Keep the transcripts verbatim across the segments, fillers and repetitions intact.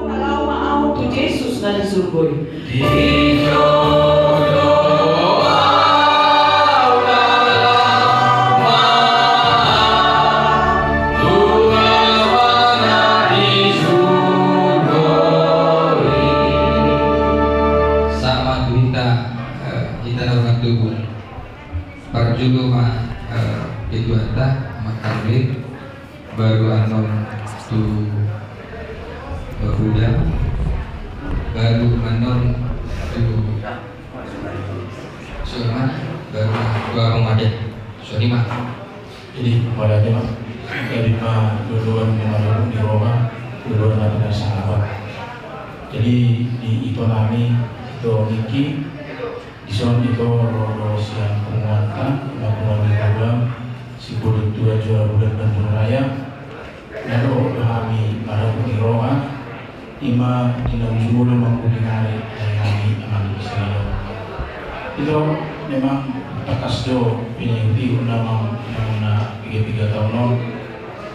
Laho ma ahu tu Jesus na di surgo i. Sama tu hita, eh, hita na martubu. Parjolo ma, eh, ketuanta, ma Karmil, baru annon tu, eh, Bapuda, baru annon tu Soma, baru ma tu Abang Made. Songon i ma. Jadi, pada aja ma. Jadi, ma, dua-dua ni ma, dua-dua ni Roma, dua-dua na pinasahabat. Jadi, di ito nami, ito Niki, dison ito ro do sian punguanta, na punguan ni Tulang, Sibolon Tua, Juara Bulan, Bandung Raya. Na dohot do hami marhite ni roha, ima di na ujung olo mangkulinari dari hami amang di sini. Ito memang tangkas do pinaihut-ihut na mang, na piga-piga taon on,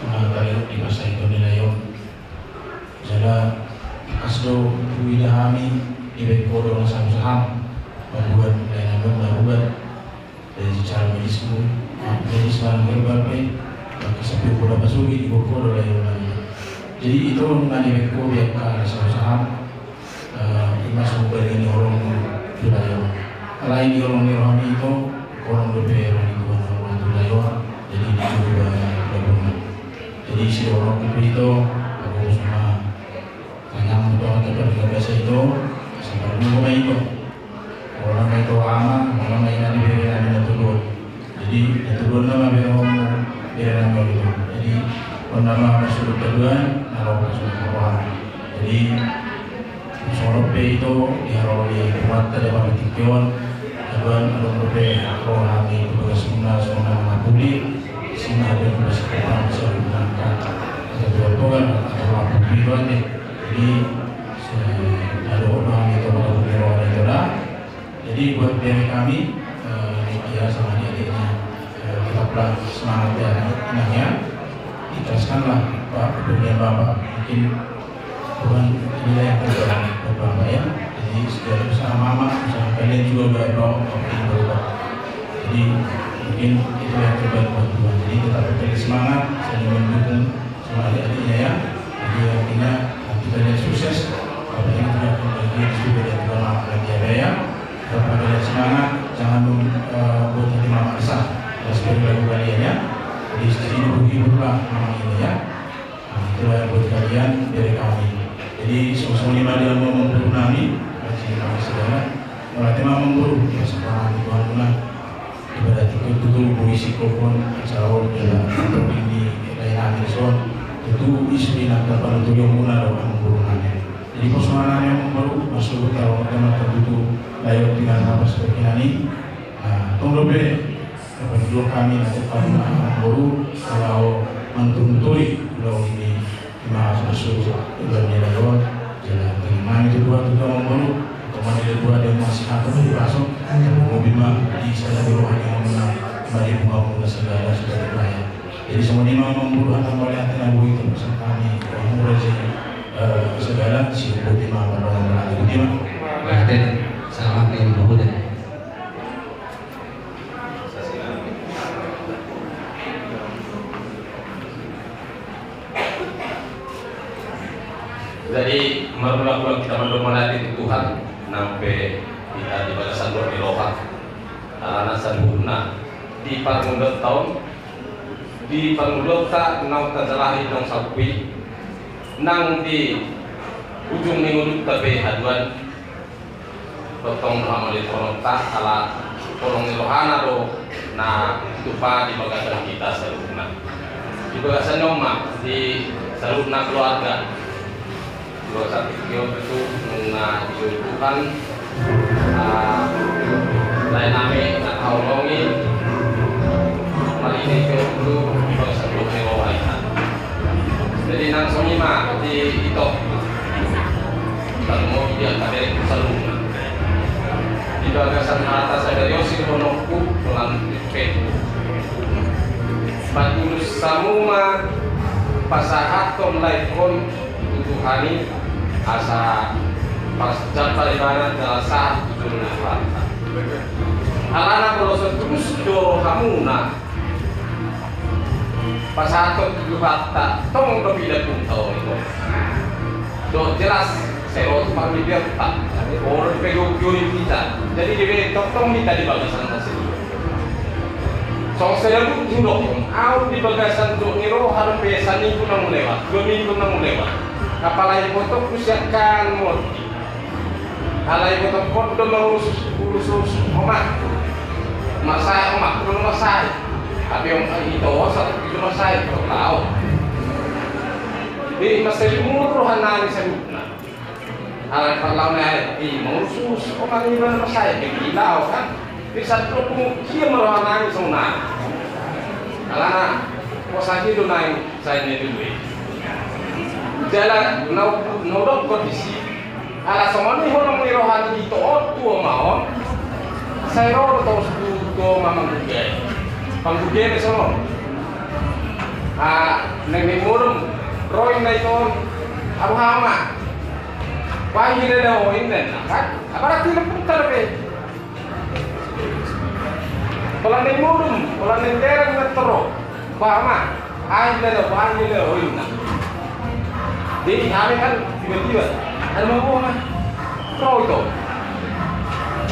ima tali di masa ito nilai on. Jala tangkas do huida hami, dibaen ho do na sausaham, mambuat layanan on na rubat, dari secara medis pun, medis manang herbal pe, maka sampe ho na pasogit, dibaen ho do layanan on. Jadi ito nunga dibaen ho be angka na sausaham, eh, ima so mambaliani holong tu layanan on. Alai di holong ni rohami ito, holong dope roha ni Tuhan tu layanan on, jadi dicoba layanan on. Jadi, sidohonon pe ito, ago songon na tangihon tu hata partigabasa ito, sabar ni roha ma ito. Roha ma ito ama, roha ma ina di bere nami na tolu on. Jadi, na tolu on nama bere on, bere nami on ito. Jadi, on nama na sulut haduan, na laho pasu roha. Jadi, songon on pe ito, di haroro ni punguanta di apala tingki on, haduan adong dope roha ni tu bagas muna songon na mangapuli, singa haduan tu bagas muna songon na mangapuli. Atau dua togan, atau mangapuli ito ate. Jadi, se-, adong roha ni ito mangapuli roha ni ito da. Jadi, buat bere kami, eh, Niki ya sama adik-adiknya, eh, tetaplah semangat ya, Niki ya. Ikhlaskanlah, Pak, kepergian Bapak. Mungkin Tuhan menilai yang terbaik buat Bapak ya. Jadi, segala usaha Mama, usaha kalian juga udah mau makin berubah. Jadi, mungkin itu yang terbaik buat Tuhan. Jadi, tetap terus semangat, saling mendukung, sama adik-adiknya ya. Jadi artinya, nanti kalian sukses, Bapak ini juga akan bahagia di surga dan juga Mama bahagia ya. Tetap kalian semangat, jangan mem-, eh, buat hati Mama resah. Terus beri lagu kalian ya. Jadi sini hiburlah Mama ini ya. Nah, itulah buat kalian dari kami. Jadi songon i ma di hamu amangboru nami, haji nami saudara. Mauliate ma amangboru, ya semangat di Tuhan muna. Ibarat itu tutu boi singkophon acara on jala topik ni lae nami dison. Tutu isi ni angka panuturion muna do amangboru nami. Jadi pos ma nami amangboru, masuhut tahu teman tertutu layo tinggal napas terkinani. Nah, tong dope, dapat dua kami na cepat na amangboru, kalau mantunturi, kalau ini, ima masuhut, ibarat ni layo, jala Segala sudah dibayar. Jadi semua ini memang buruan kembali hati na bui itu bersama kami. Orang murah sih, eh, segala si budi mah, orang murah budi mah. Berarti sama kayak ibu deh. Jadi marmula-mula hita mandok mauliate tu Tuhan, nang pe hita di bagasan dohot ni roha. Alana saluhutna di parngoluonta on, di parngoluonta naung tajalahi naung sapuhi, nang di ujung ni ngolunta pe haduan, tongtong do hamauliatehononta ala holong ni rohana do na tupa di bagasan hita saluhutna. Di bagasan on ma di saluhutna keluarga. Dua satu kio betul na dijou Tuhan, ah, lae nami na haholongi, marine kio betul di bagasan dohot ni roha. Jadi nang songon i ma di ito. Tarlumobi di angka berengku saluhutna. Di bagasan hata sadari on sidohononku, holan pe, patulus hamu ma pasahathon laengkon tu Tuhan i, asa pas jambar ibana jala sahat tu joloan ni rohanta. Alana molo so tulus do hamuna pasahathon tu Tuhanta, tong do pinda punta on ito. Dohot jelas sai ro tu parmiliatta, ro di pegogio hita. Jadi dibe tongtong hita di bagasan na sini. Songon sada buku dohot au di bagasan dohot ni roha dope, saminggu naung lewat, dua minggu naung lewat. Apalagi fotoku sian kan moti. Alai boto pondo ma urus, urus, urus omak. Marsahit omak, pondo marsahit. Tapi omak ito, sahat ito marsahit, ito lao. Di masa di umur roha nami saluhutna. Alai parlao na i, mangurus, urus omak ni roha marsahit, di lao kan. Di saat lo pungu, dia ma roha nami songon i. Alana, posa dia do nai. Sai na dua i. Jala na, na hudokkon disi. Ala songon i holong ni roha ni ito on tu oma on. Sai ro do tos tu, tu oma manggugai. Panggugai pe songon. Ah, nang ni murum. Ro inna ito on. Abu hama. Panggil dia dah, oh, inna, kan? Apa nanti leputan be? Pola ni murum, pola ni dereng na toro. Bah ma, ai lelo, bah lelo, oh, inna. Jadi kami kan tiba-tiba, ada mau ma. Ro ito.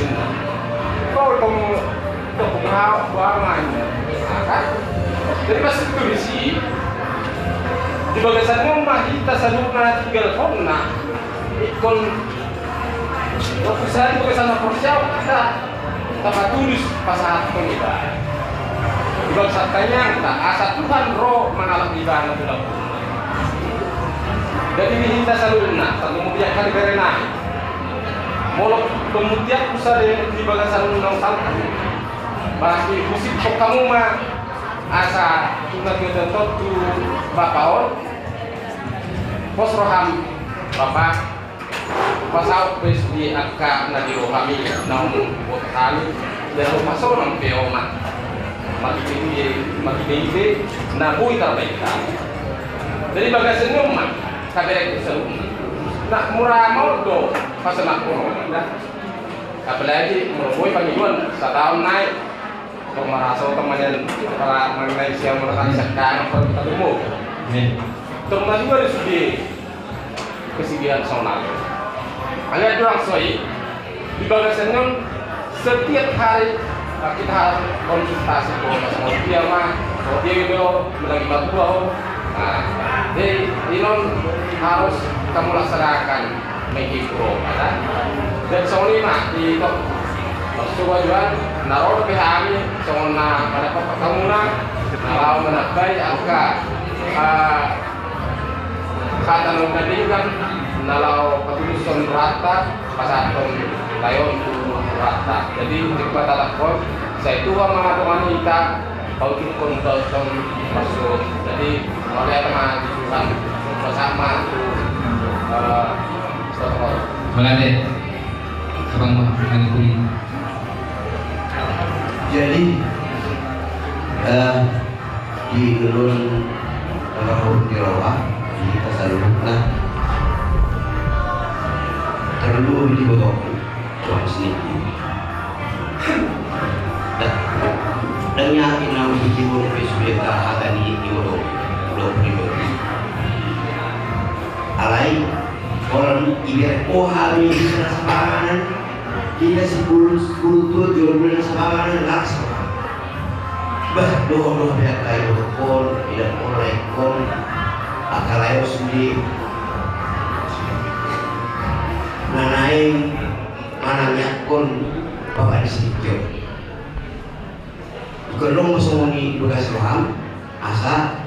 Inna. Ro ito, ito, bah, bah ma, inna. Nah, kan? Jadi pas itu di si, di bagasan on ma hita saluhutna tinggalhonna. Ingkon, waktu sehari bagasan na porsea, hita tapatulus pasahathon ibana. Di bagasan tangiangta, asa Tuhan ro mangalap ibana tu dapur. Jadi di hita saluhutna, tarlumobi angka ni bere nami. Molo pemutiak usa di, di bagasan undang salku. Berarti husip hamu ma asa tu na tu, tu, tu bapa on. Pos roham, Bapa. Pasaut pe sude angka na di rohami, naung diboto hami, dan pasonang pe oma. Marhite-hite, marhite-hite na boi tarbahen hami. Jadi bagasan on ma, kaberengku saluhutna. Na mura maol do pasahathon on, da. Apalagi molo boi pangidoan, sataon nai. Tor marasa otak manyan, para mengenai siang merasa sekarang perlu ketemu. Amin. Tor madua di sude kesibukan sonang. Alai doang soi, di bagasan on setiap hari, nah, kita harus konsultasi, oh, mas mau dia mah, mau dia itu lagi batu, oh. Nah, jadi, inon harus kamu laksanakan. Menghimpro, ya kan? Dan songon i ma, di tok. Maksud gua juga, na ro dope hami, songon na pada pokok kamu na, na laho manambai angka, eh, hata na ungkadingkan, na laho patulushon rohanta, pasahathon lae on tu rohanta. Jadi, di kata lakon, sai Tuhan ma dongan hita, Pautukkon taon-taon masuk. Jadi, mauliate ma di Tuhan. Bersama tu, eh, protokol. Mauliate. Abang, Bang, Bang Kuli. Jadi, Eh, di ulun na marhabot ni roha, di hita saluhutna. Tarlumobi di botohon, suang sini. Dah, dan yakin naung ditimbul pe sudah hata ni, di botohon, dohot pribadi. Alai, orang ibarat, oh, hami di sana sapanganan, Inda sipul, sipul tua jolo na sapanganan langsung. Bah, dohot do hape angka ibotohon, idahon, laengkon, angka lae on sude. Na naeng manangiangkon bapak ni si Tio. Bukan dong masomoni bekas roham, asa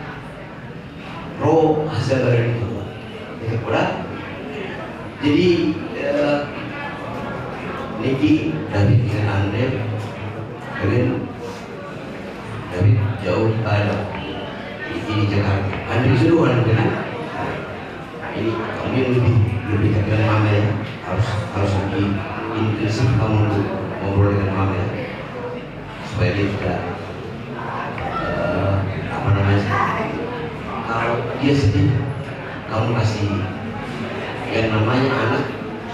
ro hasabaran ni Tuhan. Jadi, eh, niki David dengan Andre, kalian David jauh pada di, di Jakarta. Andre sudah ada kan? Ini kamu yang lebih, lebih dekat dengan mama ya. Harus, harus lebih intensif kamu untuk ngobrol dengan mama ya. Supaya dia tidak, eh, apa namanya, kalau dia sedih, kamu kasih yang namanya anak,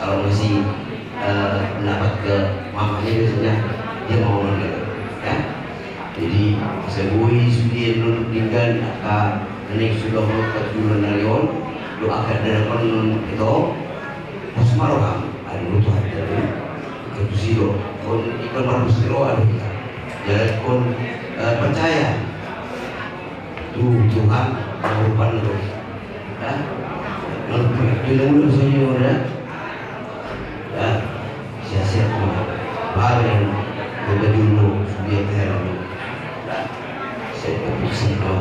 kalau ngasih, eh, pendapat ke mamanya, biasanya dia mau dengar, ya. Jadi, sebui sudah nunuk dinggan, angka nenek sudah mau ke dulu narion, doakan dan apa nun itu, pos maroham, ada butuh hati. Tusi do, on ingkon martusi roha do hita. Jadi on, eh, percaya tu Tuhan, mangorban do. Ya. Mangorban do, songon i do. Ya. Sia-sia tu. Baru yang kita dulu, dia kira. Saya tak pusing do.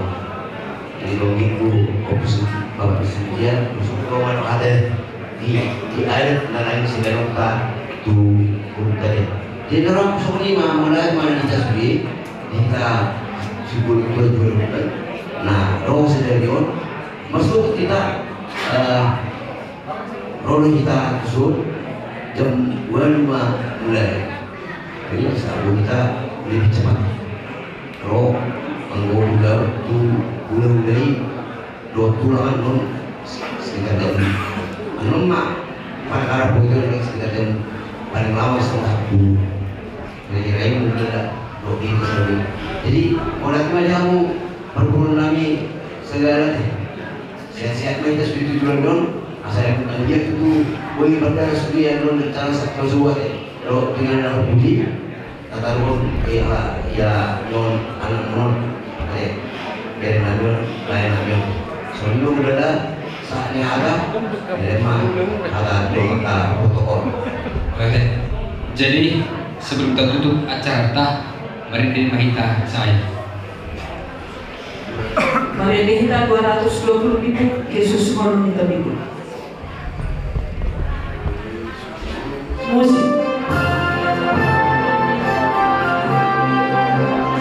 Jadi, dongeng ku, opus, bapak di sini dia, khusus roman ada di, di adat na naeng sidalanonta tu Gunung Tadi. Jadi, orang songon i ma, mulai mana di Tasbi, di ta, si Gunung Tadi, Gunung Tadi. Nah, roh sedari on, masuk kita, eh, Ro do hita tu son, jam ualu ma mulai. Jadi, sabun hita lebih cepat. Ro, anggo ular tu, ular-ular i, do tulangan non sekitar jam. Anon ma, pada karap itu sekitar jam paling lama setengah sepuluh. Jadi, rai mungkin ada dua pintu saja. Jadi, orang cuma jamu pergaulan kami segala deh. Sehat-sehat ma hita sude tu joloan on, asa yang dia tu boi berdarah sude yang non rencana satu suat ya. Kalau dengan nama budi, kata non, eh, ah, ya non anak non, eh, biar nanti lain nanti. Sebelum berada saatnya ada, ya mah ada tu maka protokol. Oke. Jadi sebelum kita tutup acara, mari kita saya. Marende hita dua ratus dua puluh pitu, Jesus ngolu ni tondingku. Musik.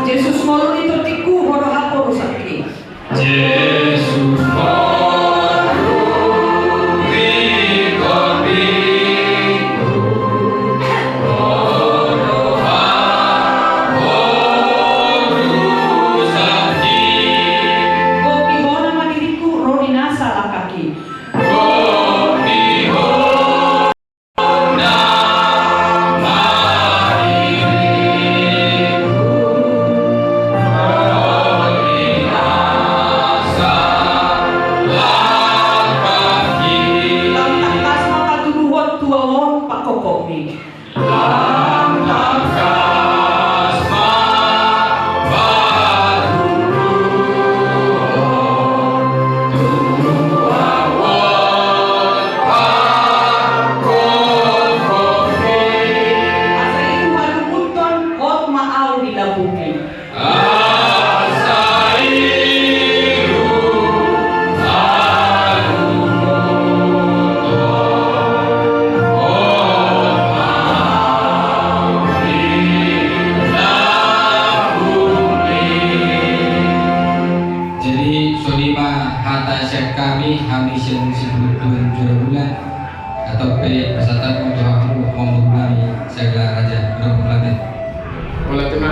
Jesus ngolu ni tondingku, boha do haporusakki. Jesus ngolu ni tondingku. Gopi hona ma diringku, ro di nasa langkangki. Gopi hona ma diringku, ro di nasa langkangki. Lam tangkas ma patuduhon tu ahu on pangkokokmi. Asa i huhalungunhon, hot ma ahu di lambungmi. Jadi, songon i ma hata sian hami, hami sian Sibulan Tuan Jurabulan, atau pe pasahaton tu hamu, Amang Boru nami Sagala Raja Jurabulan. Holan tu ma.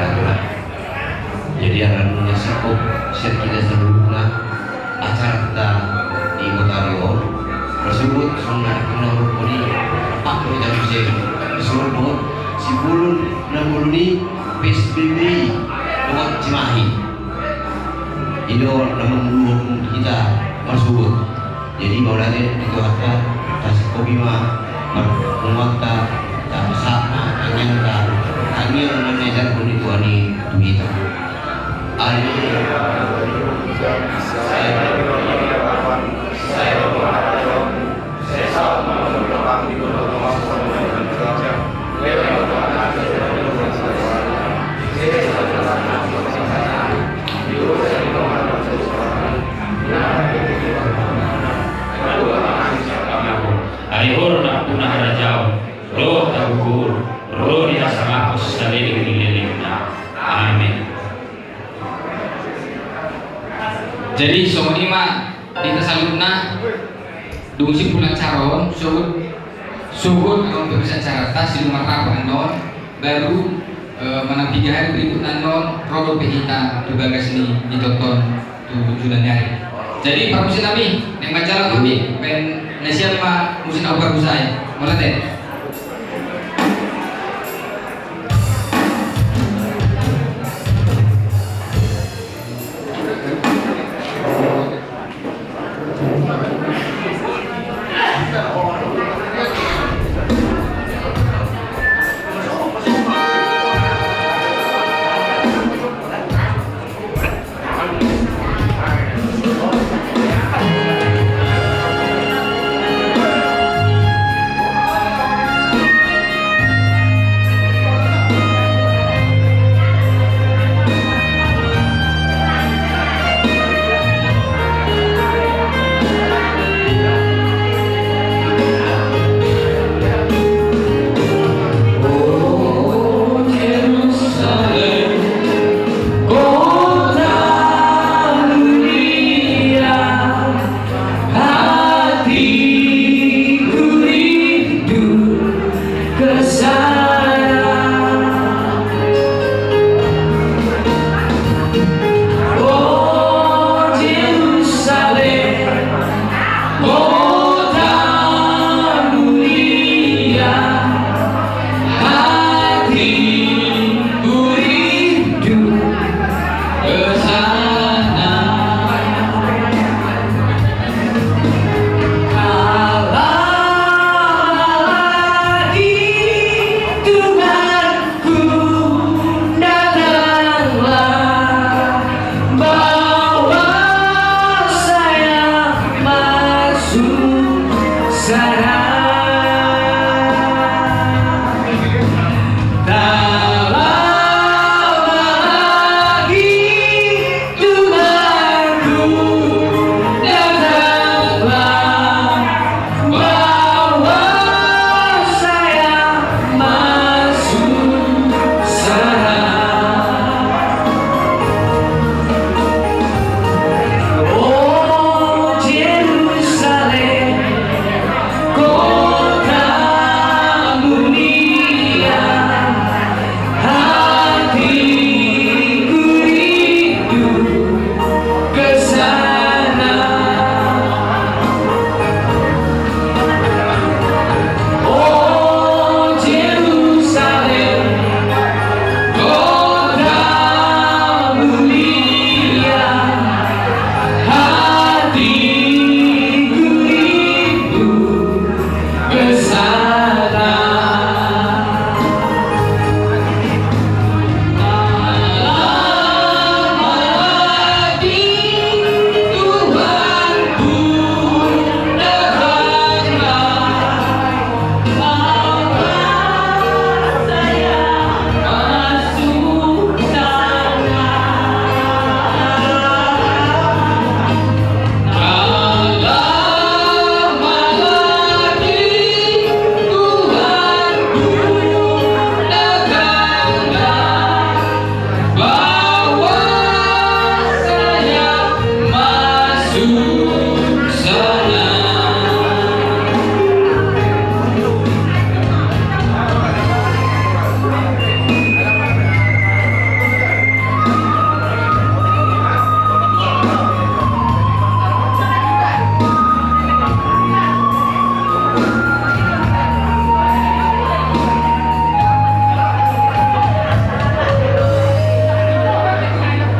Jadi ala ni na singkop sian hita saluhutna acaranta di botari on, marsogot songon na pinarolopon i, rap do hita muse marsogot dohot sipulun na mangolu ni P S B B I dohot Cimahi. I do na manguluhon hita marsogot. Jadi mauliate di Tuhanta, tasingkopi ma parpunguanta, tapasahat ma tangiangta, tangiang na niajarhon ni Tuhan i tu hita. Amin. Ari on nampuna harajaon, ro tagugur, ro di hasangapon saleleng ni lelengna. Amin. Jadi songon i ma di hita saluhutna. Dung simpul acara on, sogot, sogot annon pe bisa acaranta, sidung marrap annon, baru, eh, manang piga hari berikutna annon, ro dope hita tu bagas ni, ni tonton tu joloan ni ari. Jadi parmusik nami, naeng manjalang hami, baen na sian ma musik na parmusik i. Mauliate.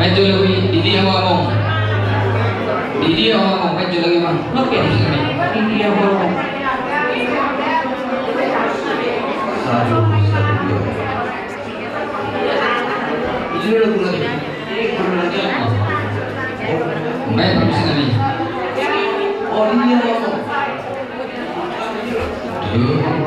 Baik, jolo, di dia, Among. Di dia, Among, baik, jolo, Among. Oke. Di dia, Among. Satu, satu, dua. Main permisi kami. Oh, iya, iya. Aduh.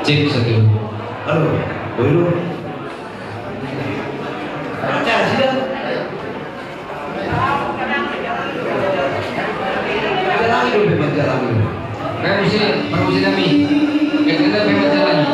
Cek satu. Halo, boi do. Baca sudah. Baca lagi dulu, baca lagi dulu. Permisi, permisi kami. Kita baca lagi.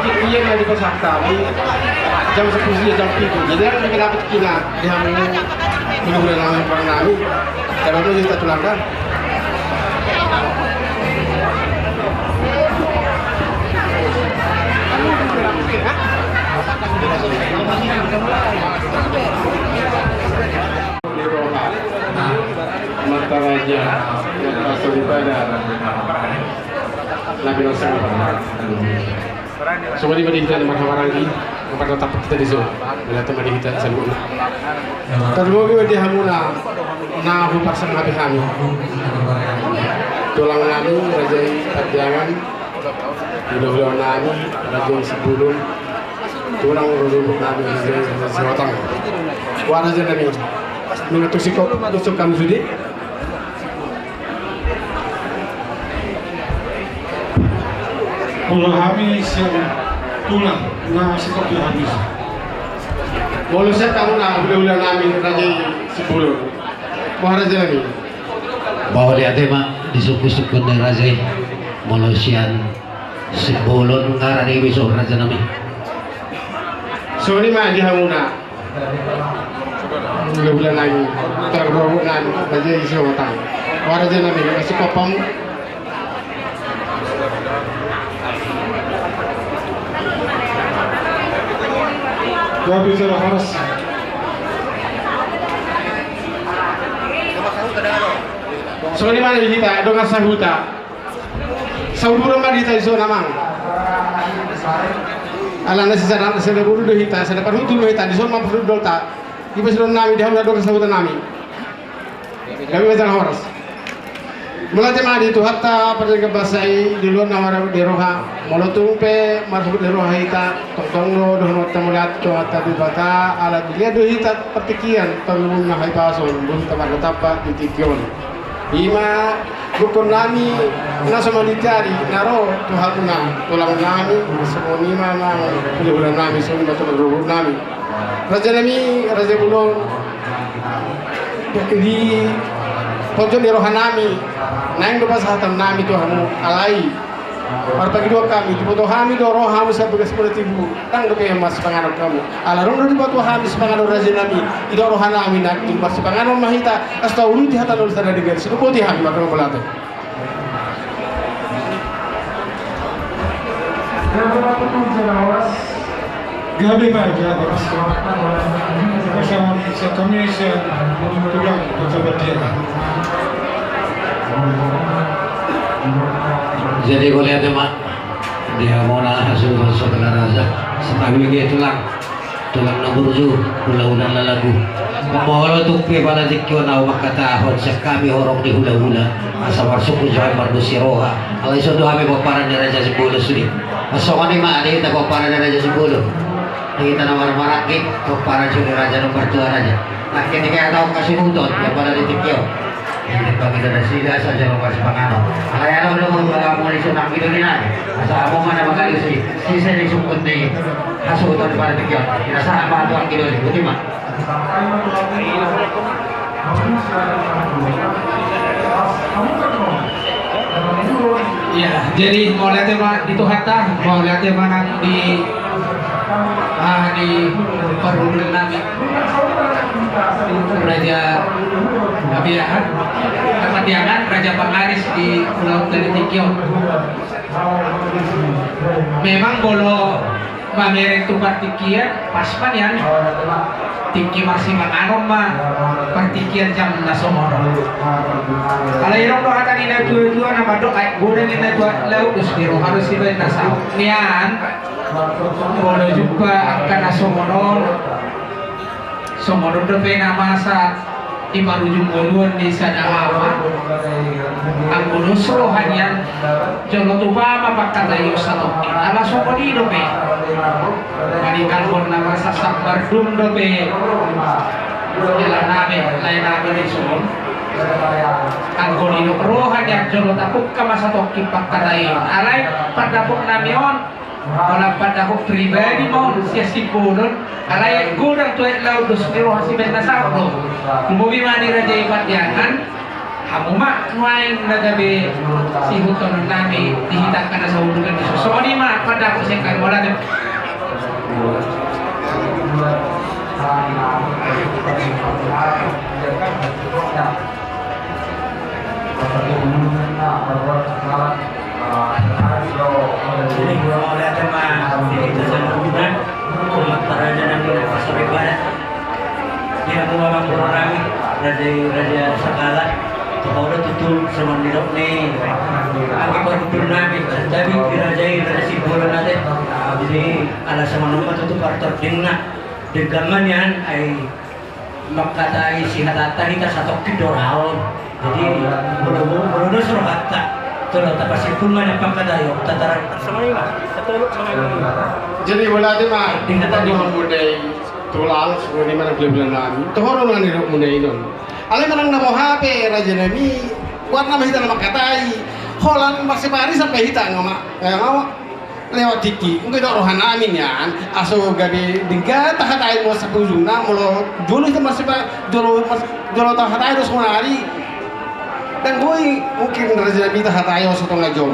Ia na dipasahat hami jam sampulu sia jam pitu. Jadi, anggo na dapot hita di hamu, mudah-mudahan nami, nami. Kalau itu kita tulang kan. Mata raja, yang pasal ibadah. Nabi Musa. Songon i ma di hita na marhahamaranggi, marhata tapak hita di son. Mauliate ma di hita saluhutna. Tarlumobi ma di hamuna na huparsangapi hami. Tulang nami, Raja i Pandiangan, hulahula nami, Raja i Simbolon, tulang rorobot nami, Raja i Sihotang. Wah, raja nami. Nunga tung singkop, tung singkop hami sude. Molo hami sian tulang, na singkop hami. Molo sian hamuna hulahula nami Raja i Simbolon. Wah, raja nami. Mauliate ma di sungkun-sungkun ni raja i. Molo sian Simbolon ngaran i, bisa raja nami. Songon i ma di hamuna. Hulahula nami, tulang rorobot nami, Raja i Sihotang. Wah, raja nami, masuk kopong. Gak bisa lah, harus. Songon i ma di hita, dongan sahuta. Sauduran ma di hita di son, amang. Alana sisada, sada boru do hita, sada parhundul do hita, di son ma parhundulta. Dipasahat nami di hamu na dongan sahuta nami. Gabe ma jala horas. Mauliate ma di Tuhanta pardenggan basa i, di uluan na marhabot ni roha. Molo tung pe marhabot ni roha hita, tongtong do dohononta mauliate tu Amanta Debata, ala dilehon do hita partingkian, parlungun na hahipason, bohita marnatampak di tingki on. I ma gokhon nami na so manjadi na ro tu hamuna, tulang nami, songon i ma nang hulahula nami, songon i ma tulang rorobot nami. Raja nami, raja bolon, di ponjot ni roha nami, naeng do pasahaton nami tu hamu, alai marpangidoan hami, diboto hami do roha hamu sian bagas mula tibu, ndang dope marsipanganon hamu. Ala adong do diboto hami sipanganon, raja nami, i do roha nami, na marsipanganon ma hita, asa tauduti hata na uli sada degan, songon i boti hami, marga mauliate. Gabe ma, gabe. Pasahat, pasahat hami sian tulang Kota Pandiangan. Jadi, mauliate ma di hamuna hasuhuton saudara raja. Satabi ge tulang. Tulang na burju, hulahula na lagu. Molo tung pe pada tingki on ahu mangkatahon, sian hami horong ni hulahula, asa marsungkun jo hami, mardos ni roha. Alai ison do hami pomparan ni Raja Simbolon sude. Songon i ma di hita pomparan ni Raja Simbolon. Di hita na marhahamaranggi, pomparan sude raja na martua raja. Nangkin di hata on hasuhuton, sian pada di tingki on. Jadi, bagi nasida saja lo marsipanganon. Alai adong do molo hamu di son, anggi do ninna. Asa hamu ma na mangalusi sise ni sungkun ni hasuhuton di pada tingki on. Ina sahat ma tu anggi do ni, boti ma. Iya, jadi mauliate ma di Tuhanta, mauliate ma nang di, ah, di parhundul nami. Raja Pabiahan, Pandiangan, Raja Pangaris di Pulau Talitingkion. Memang molo mamereng tu partingkian, pas ma nian tingki marsipanganon ma partingkian jam na songon on. Alai adong do hata ni natua-tua na mandok, aek godang ninna tu aek laut, dos ni roha do sibaen na saut. Nian, molo jumpa angka na songon on, songon on dope na masa di parujung ngoluan ni sada ama, anggo dos roha nian, jolo tupa ma pangkataion satongkin. Ala songon i dope, maninggalhon na masa, sambar dung dope. Jala nami, lae nami di son, anggo didok roha nian, jolo tapungka ma satongkin pangkataion. Alai pandapot nami on, holan pandapot pribadi ma on sian Simbolon, alai aek godang tu aek laut, dos ni roha sibaen na saut do. Lumobi ma di Raja i Pandiangan, Hamu ma nuaeng na gabe sihuthononnami di hita angka na sahundulan i. Songon i ma pandapot sian hami, mauliate. Jadi, mauliate ma di hita saluhutna, umat parajaan nami na pasaripada. Di hamu amang boru nami, raja i, raja Sagala. Toho do tutu songon nidok ni anggi parhundul nami, santabi di raja i, raja Simbolon ate. Jadi, ala songon on ma tutu partordingna. Denggan ma nian, ai mangkatai sihatanta hita satongkin do ra on. Jadi, molo, molo dos rohanta, tolo tapasimpul ma nian pangkataion, tataran. Jadi, mauliate ma di hata ni Tulang, songon i ma nang hulahula nami. Toho do na nidokmuna i non. Alai manang na boha pe raja nami, goarna ma hita na mangkatai. Holan marsipari sampe hita nga ma, nga ma lewat tingki. Anggo didok roha nami nian, aso gabe denggan tahatai molo sahat ujungna, molo jolo hita marsipa-, jolo mars-, jolo tahatai do saonari. Dang boi mungkin raja nami tahatai on satonga jom.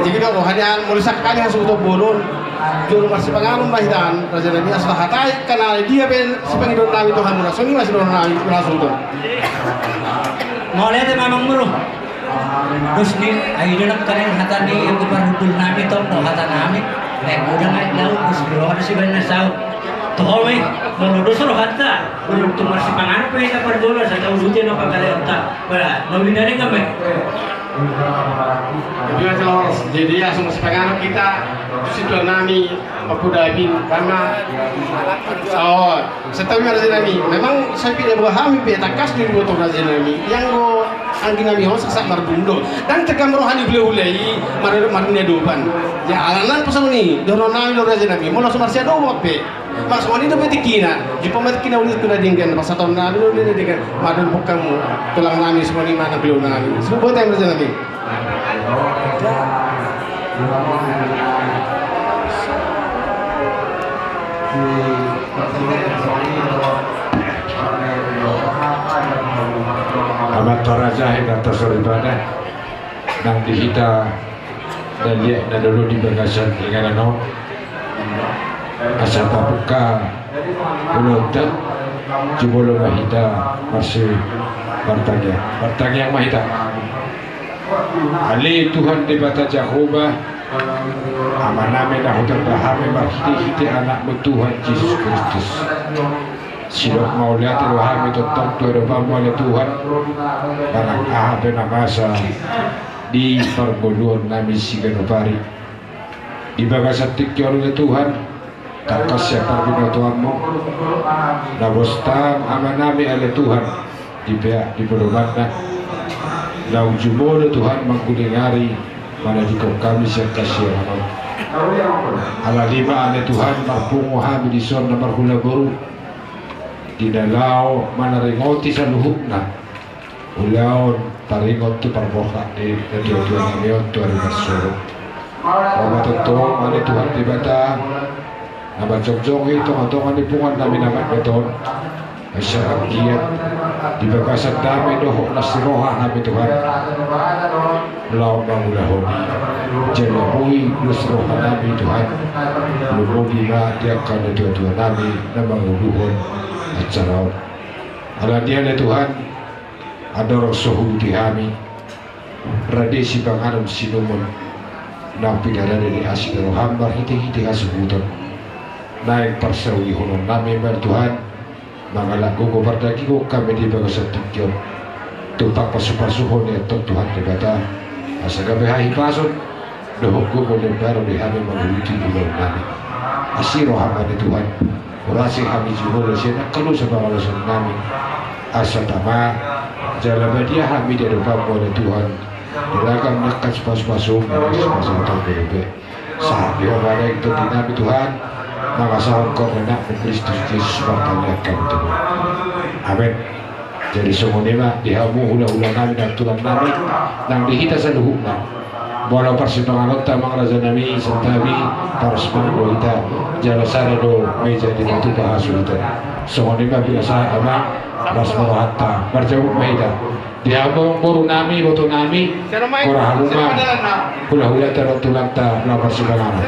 Jadi didok roha nian, molo sangkali hasuhuton bolon, jolo marsipanganon ma hita an, raja nami, aso tahatai, karna dia pe sipangidoan nami tu hamuna, songon i ma sidohonon nami, hasuhuton. Mauliate ma amang boru. Dos ni, ai do nangkaning hata ni anggi parhundul nami, tong do hata nami. Baen godang aek laut, dos ni roha do sibaen na saut. Toho ma i, molo dos rohanta, molo tung marsipanganon pe hita parjolo, asa tauduti na pangkataionta. Pala, na uli na denggan ma i. Jadi, asa marsipanganon hita, tu situan nami, Ompu Dabin, karna, oh, santabi ma raja nami. Memang sai pinaboa hami pe tangkas do diboto raja nami. Ia anggo anggi nami on saksaksak mardung do. Dang tegam roha ni hulahula i, mar-, marniadopan. Ia alana pe songon i, dohonon nami do raja nami. Molo so marsiadopan pe. Maksudna i dope tingkina. Jumpa ma tingkina, uli tingkina denggan. Pasahaton nami do uli tingkina denggan. Mardongan hamu, tulang nami, songon i ma nang hulahula nami. Songon i ma raja nami. Amanta raja, inanta soripada, nang di hita na liat na dolo di bagasan inganan on. Asa tapungka ulaonta, jumolo ma hita marsi-, martangiang. Martangiang ma hita. Ale Tuhan Debata Jahowa, Amanami na hutanda hami marhitehite Anakmu Tuhan Jesus Kristus. Sai mauliate do hami tongtong tu adopanMu ale Tuhan, manang aha pe na masa di parngoluonnami siganup ari. Di bagasan tingki on ale Tuhan, tangkas sian parbinotoanMu, napostam amanami ale Tuhan, dipeak di podomanna, laho jumolo Tuhan mangguling ari, manadingkon hami sian hasiangan on. Alani i ma ale Tuhan, marpungu hami dison na marhula boru, di na laho manaringoti saluhutna ulaon taringot tu parborhat ni natuatuanami on tu ari marsogot. Ro ma tongtong ale Tuhan Debata, na manjongjong i tongatonga ni punguannami na matmet on. Asa anggiat di bagasan dame dohot las ni roha hami Tuhan, laho mangulahon i. Jala boi las rohanami Tuhan, lumobi ma di angka natuatuanami na manguluhon acara on. Alani i ale Tuhan, andorang so huuduti hami, rade sipanganon siinumon, naung pinarade ni asi ni roham marhitehite hasuhuton. Naeng parsaulihononnami ma Tuhan, mangalap gogo pardagingon hami di bagasan tingki on. Tumpak pasupasuhon i antong Tuhan Debata, asa gabe hahipason dohot gogo na imbaru di hami manguduti ulaonnami. Asi roham ale Tuhan, urasi hami jumolo sian angka dosa pangalaosiononnami. Asa tama jala badia hami di adopanMu ale Tuhan, di ragam ni angka pasupasuon, pasupasuon dope. Sahat di Ho ma naeng tondinami Tuhan, mangasahon Ho Anakmu Kristus Jesus martangiang hami tu Ho. Amen. Jadi songon i ma di hamu hulahulanami nang tulangnami, nang di hita saluhutna. Molo parsipanganonta amang rajanami, santabi, parsipanganon do hita, jala sada do meja di na tupa hasuhuton. Songon i ma binasaha amang, Las murahanta marjabu ma hita. Di hamu boru nami, boto nami, hora hamu ma. Hula-hulanta dohot tulangta na marsipanganon.